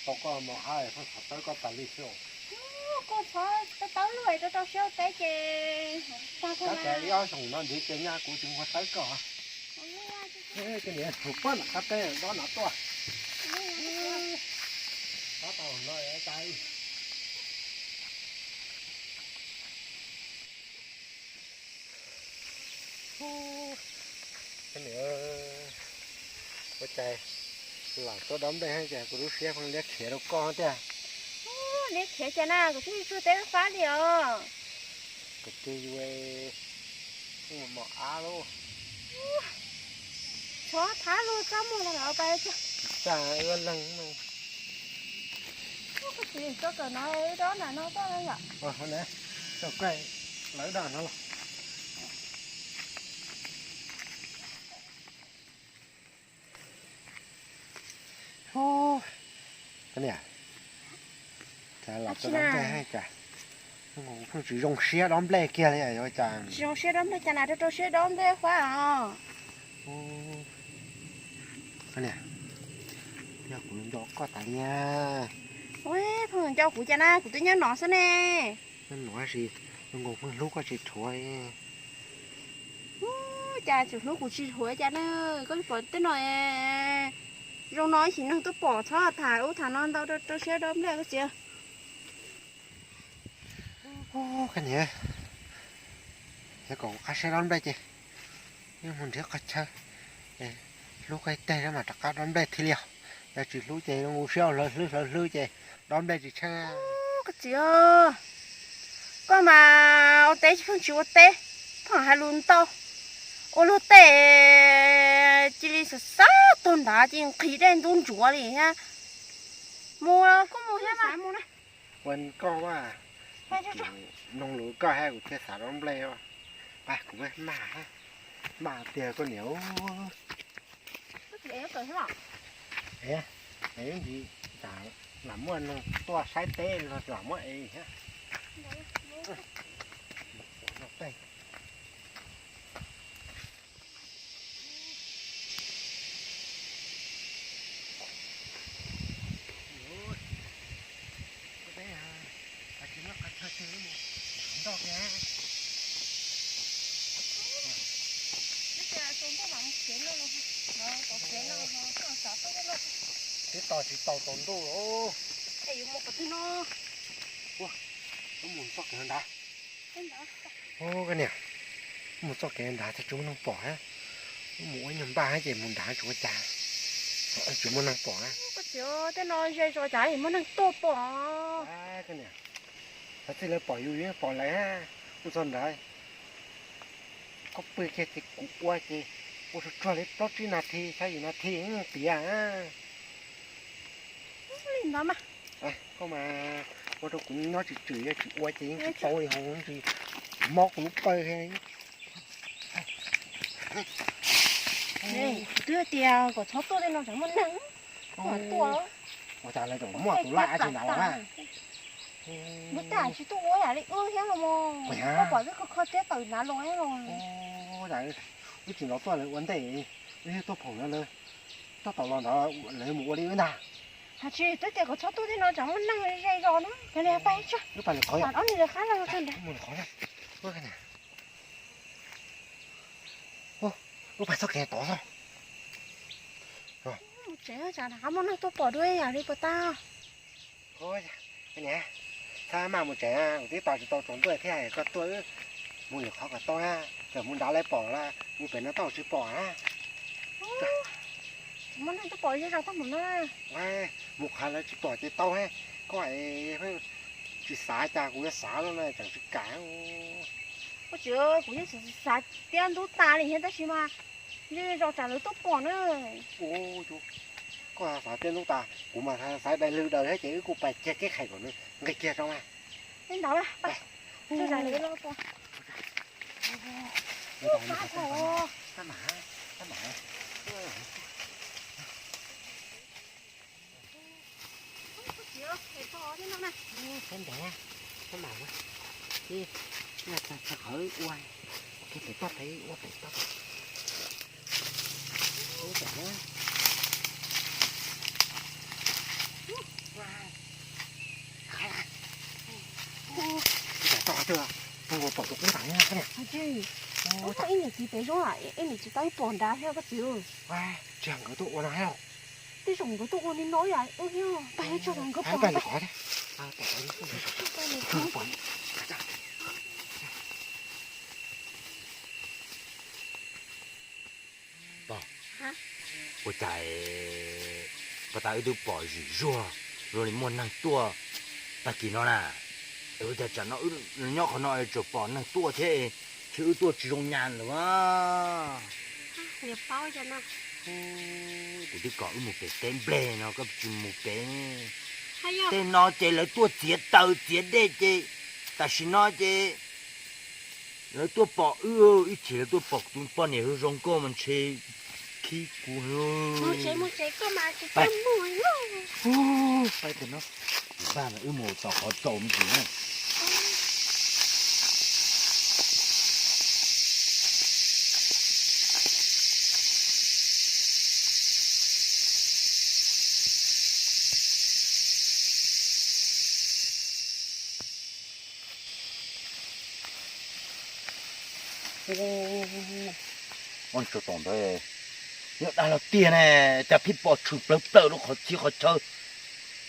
Tau koj mos ab, txhov tawb koj tas li xwb. Koj txhob tawb tawb luaj, rau rau siab ua teb ces tag koj. Ib ob xyoos no ntiv ces nyaj kuv tsis muaj tawb koj. Niam, mus pab nram qab teb dob nram tuaj. Pab tau no cas. Ua cas lam tuaj dob nplej ces kuv lub siab pheej liab khiav rau koj tiag. Liab khiav cas na, kuv twb tsis tsuag teb fab li os. Kuv twb yuav mos ab lauj. Txhob thab luag, txaj muag no los pais txaj ua leeg. Koj txiv, txoj kawm no wb dob nram no koj yom. Txoj kawm lawv dob no los. Koj niam, cas los tau dob nplej cas, pheej tsis zoo siab dob nplej kiag li cas. Tsis zoo siab dob nplej cas na, rau rau siab dob nplej fab os. Koj niam, yog kuv nco koj tas li. Pheej nco kuv cas na, kuv twb nyob no xwb ne. Nyob no tab sis zoo nkaus pheej hlub koj tsis dhuav. Cas tseem hlub kuv tsis dhuav cas na, koj pom tej no zoo no ib sim neeg tuaj pom, txhob tham ub tham no ntau rau siab dob nplej koj txiv. Koj niam, yog kom kuv qab siab dob nplej ces yeej mus nrhiav qhov chaw hlub koj ib teg mas rov qab dob nplej thiaj li os. Yog tsis hlub ces zoo nkaus siab hlawv hlwb hlawv hlwb ces dob nplej tsis tsheej. Koj txiv, koj mas ua teb tsis pheej tsis ua teb, pheej hais lus ntau, ua luag tej cia li xav xav tuag nrad ces nqhis dej ntub ntsuav li thiab. Mus koj mus thiab mas. Ua koj, mloog lus koj thiab kuv thiaj xav dob nplej. Pab kuv maj, maj tiag koj niam. Es ntsis lam muaj neeg tuaj saib teb los lam muab es thiab. Twb tos tsis tau tsaus ntuj. Yuav mus qhov twg no? Ua, yuav mus txoj kev nrad. Ua, koj niam, mus txoj kev nrad thiaj tsis muaj neeg pom. Mus ua nyuag npaj ces mus nrad tsis ua cas, tsis muaj neeg pom. Koj txiv, tej no ze zos cas muaj neeg tuaj pom. Koj niam, txij lawv pom yus, yus pom lawv. Mus txog nrad, koj pw kiag ces kuv ua ces ua tsuag tsuag li plaub tsib nas this, xya yim nas this tiav. Li ntawd mas. Koj mas ua rau kuv nyob tsis tswm, yog tsis ua ces yeej tsis tau li hauv, tsis mob kuv lub pawg. Kuv twb tias kom txhob tuaj tej no tseem muaj neeg, kom tuaj. Ua cas lawv tseem muaj tus laj tsis ntawd na? Lub tag tsis tuaj ua yam li wb thiab los mas, koj pom wb kho kho thiab tawm nrad los los. Wb tsis los tuaj lawv ua ntej, wb yog tuaj phoom no lawv tab tom los ntawd lawv mus ua li wb ntag. Hais tsis twb tias kom txhob tuaj tej no tseem muaj neeg ze zos na, kav liam pais tso. Wb pais lwm qhov, ob niag lawv qab los tso ntawd. Wb pais txoj kev tod xwb. Mus tsev, tsam rov qab muaj neeg tuaj pom dua yam li puas tau? Txhob maj mus tsev, kuv twb tos tsis tau tsaus ntuj thiab, koj tuaj wb mus lwm qhov kom tau na. Txawm mus nrad lawv pom los mus pem no tau tsis pom na. Muaj neeg tuaj pom zej zos tag mus na. Mus qhov lawv tsis pom ces tau. Koj tsis xav cas kuv yuav xav no na, tseem tsis kam. Koj txiv, kuv yeej xav tiab ntub tas li thiab tab sis mas zej zos tsam lawv tuaj pom na. Koj xav tiab ntub tas, kuv mas xav dai lwg daws thiab ces wb kuj pais kiag kev qhais kom nws nqis kiag tso mas. Ntawd, Ub, ib niam txiv pem zoo, ib niam txiv tau ib pom nrad thiab koj txiv. Tsis nkawd tuaj ua no thiab. Tej zaum nkawd tuaj ua li no ib yam ub thiab, pab tso nkawd pom. Pog, ua cas puag ta wb twb pom zim zuag zoo li muaj neeg tuaj tag kis no na, es ua cas tsam no wb nyob qhov no tsuas pom neeg tuaj thiab, ces wb tuaj tsis zoo nyas lawm. Kuv twb kom wb mus pem teb nplej no koj tsis mus pem. Tej no ces lawv tuaj txiav taws txiav dej ces tam sim no ces lawv tuaj pom wb, ib chim lawv tuaj pom tus poj niam zoo zoo nkauj mas ntshe khib kuv. Pab, pab ntawm no, kuv pab mas wb mus tom qhov tsaus me ntsis na. Ub, ub, ub, ub, ub, ntsuag tom ntawd nyob dab laug tiag ne, cas pheej pom tshwm plaws plaws rau qhov txhia qhov chaw.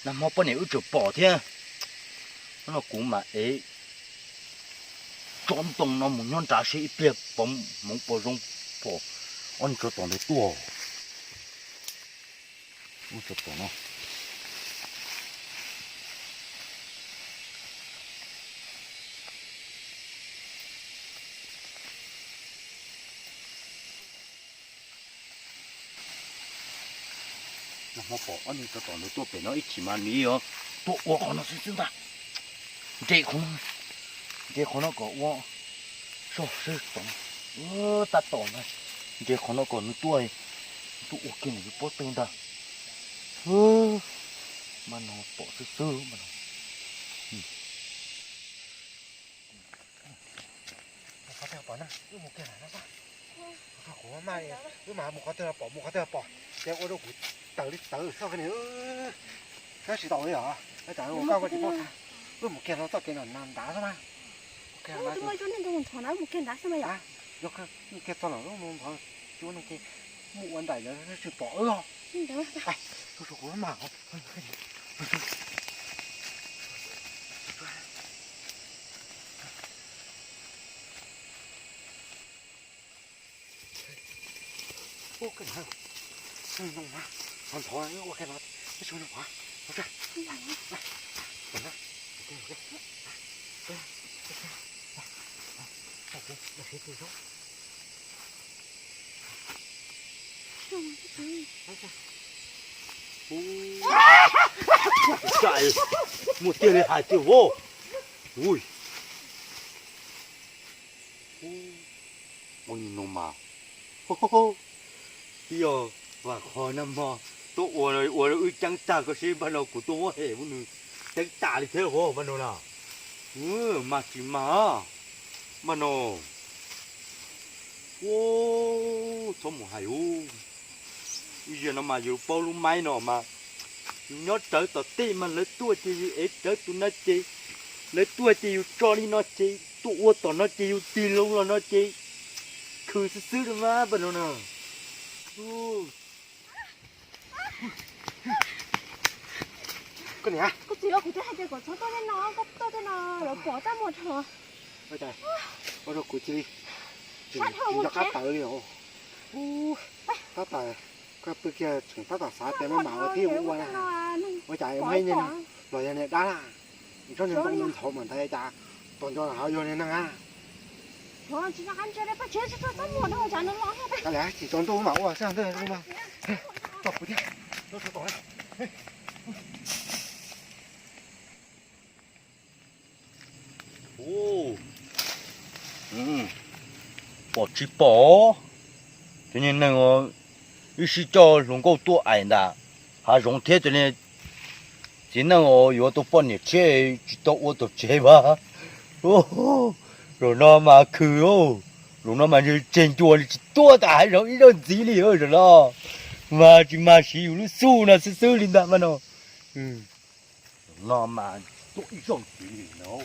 Nag hmo poj niam wb tseem pom thiab. Hnub no kuv mam ev tsob ntoo no mus nyob nrad seb ib pliag pom hmoov pom zoo pom ob ntsuag tom ntawd tuaj. Ub, ntsuag tom no. Nag hmo pom ob niag tso tom ntawd tuaj pem no ib chim mas nws tuaj ua qhov no xwb xwb ntag. Nres qhov no, nres qhov no kom ua soj seb tom, tab tom ntag. Nres qhov no kom nws tuaj, tuaj ua kiag nws lub pob tw ntag. Mas no pom xwb xwb mas no. Mus qhov twg pom na, wb mus kiag na. Kuv maj, wb mas mus qhov twg los pom, mus qhov twg los pom, ces ua rau kuv tawv li tawv xwb koj niam. Tab sis tau li os, tab sis koj tsis paub, wb mus kiag no txoj kev no nrad xwb mas. Mus kiag nrad xwb mas yom. Mus kiag txog no wb mus nrad, tsis ua neeg ces mus ua nraim ntawd tsis pom wb os. Tus kuv maj. Muaj tiag li hais tiag vos. Ui. Ua li no mas, twb yog vam qhov nag hmo tuaj ua, ua wb ceeb tag koj seb npaj no kuv tuaj muab hem nws ceeb tas li thiab vos npaj no na. Mas tsis mas, npaj no. Ua, txhob mus hais ub. Ib zaug no mas yus paub lub maib no mas, yus nyob rawv tom tej mas lawv tuaj ces yus ev rawv tus no ces, lawv tuaj ces yus tso li no ces tuaj ua tom no ces yus tig loo los no ces khwv xwb xwb li mas npaj no na. Koj niam, koj txiv los kuv twb hais tias kom txhob tuaj tej no, koj tuaj tej no lawv pom tab muag dhau. Ua rau kuv cia li tsis nco qab tawv li os. Tab tom koj pw kiag tseem tab tom xav tias maj mam ua tib ua na. Ua cas muaj ib niag los yog niag dab na, tsob niag ntoo ntxhov mas ntawd cas tos nco ho yog niag neeg a. Tsis tso ntuj mam ua xwb, toj kuv thiab. Pom tsis pom, cov niag neeg ib sij coj hluas nkauj tuaj aim ntawm hav zoov thiab cov niag txiv neej uas yuav tau poj niam tshiab tsis tau ua tom tsev mas. Zaum no mas khwv, zaum no mas tseg ncua li tsis tuaj tom hav zoov ib zaug ntxiv li zaum no. Mas tsis mag siv yus lub xub no xwb xwb li ntag mas no. No mas tuaj ib zaug kiag li no.